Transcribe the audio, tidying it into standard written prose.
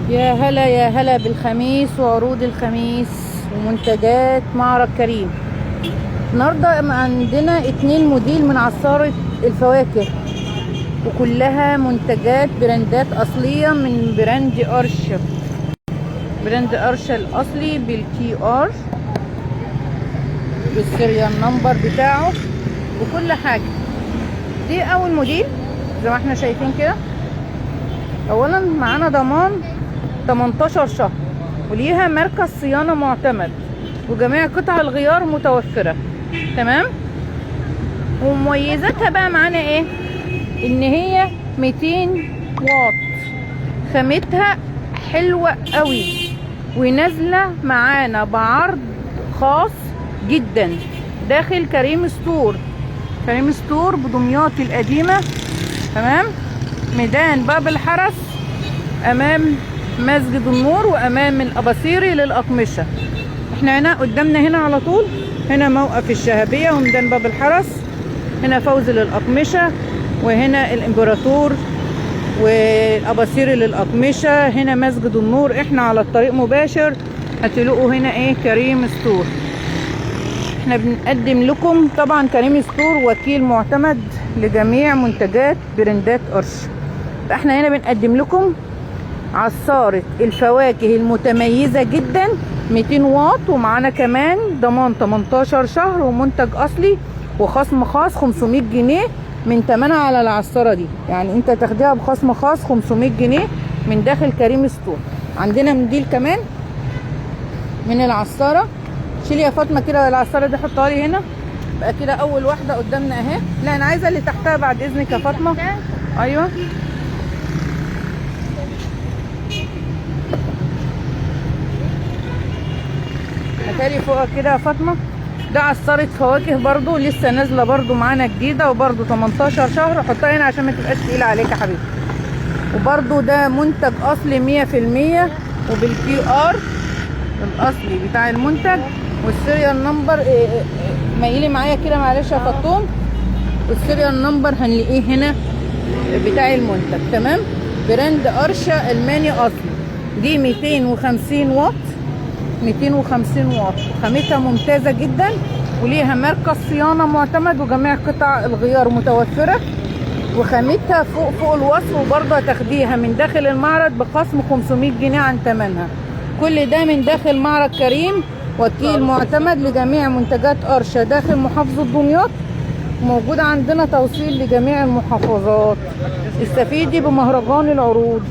يا هلا يا هلا بالخميس وعروض الخميس ومنتجات معرض كريم. النهارده عندنا 2 موديل من عصارة الفواكه، وكلها منتجات براندات اصلية من brand ارشا، brand ارشا الاصلي بال QR بال serial number بتاعه وكل حاجة. دي اول موديل زي ما احنا شايفين كده. اولا معانا ضمان 18 شهر، وليها مركز صيانة معتمد، وجميع قطع الغيار متوفرة. تمام. ومميزاتها بقى معانا ايه؟ ان هي 200 واط، خامتها حلوة قوي، ونازلة معانا بعرض خاص جدا داخل كريم ستور. كريم ستور بدمياط القديمة، تمام، ميدان باب الحرس، امام مسجد النور وامام الاباصيري للاقمشة. احنا هنا قدامنا هنا على طول، هنا موقف الشهابية وميدان باب الحرس، هنا فوزي للاقمشة، وهنا الامبراطور والاباصيري للاقمشة، هنا مسجد النور. احنا على الطريق مباشر هتلاقوا هنا ايه؟ كريم ستور. احنا بنقدم لكم طبعا كريم ستور وكيل معتمد لجميع منتجات براندات قرش. احنا هنا بنقدم لكم عصارة الفواكه المتميزة جدا 200 واط، ومعانا كمان ضمان 18 شهر ومنتج اصلي وخصم خاص 500 جنيه من تمنها على العصارة دي. يعني انت تاخديها بخصم خاص 500 جنيه من داخل كريم ستور. عندنا موديل كمان من العصارة. شيلي يا فاطمة كده العصارة دي، حطها لي هنا بقى كده. اول واحدة قدامنا اهي. لا انا عايزة اللي تحتها بعد اذنك يا فاطمة. ايوه هتالي فوقها كده يا فاطمة. ده عصارة فواكه برضو لسه نازلة برضو معانا جديدة، وبرضو 18 شهر. حطها هنا عشان ما تبقاش تقيلة عليك يا حبيبي. وبرضو ده منتج اصلي 100% وبال QR الاصلي بتاع المنتج وال serial number. ميلي معايا كده معلش يا فطوم. وال serial number هنلاقيه هنا بتاع المنتج. تمام. brand ارشا الماني اصلي. دي 250 واط، 250 واط، خامتها ممتازة جدا، وليها مركز صيانة معتمد، وجميع قطع الغيار متوفرة، وخامتها فوق فوق الوصف. وبرضه هتاخديها من داخل المعرض بخصم 500 جنيه عن ثمنها. كل ده من داخل معرض كريم، وكيل معتمد لجميع منتجات ارشا داخل محافظة دمياط. موجود عندنا توصيل لجميع المحافظات. استفيدي بمهرجان العروض.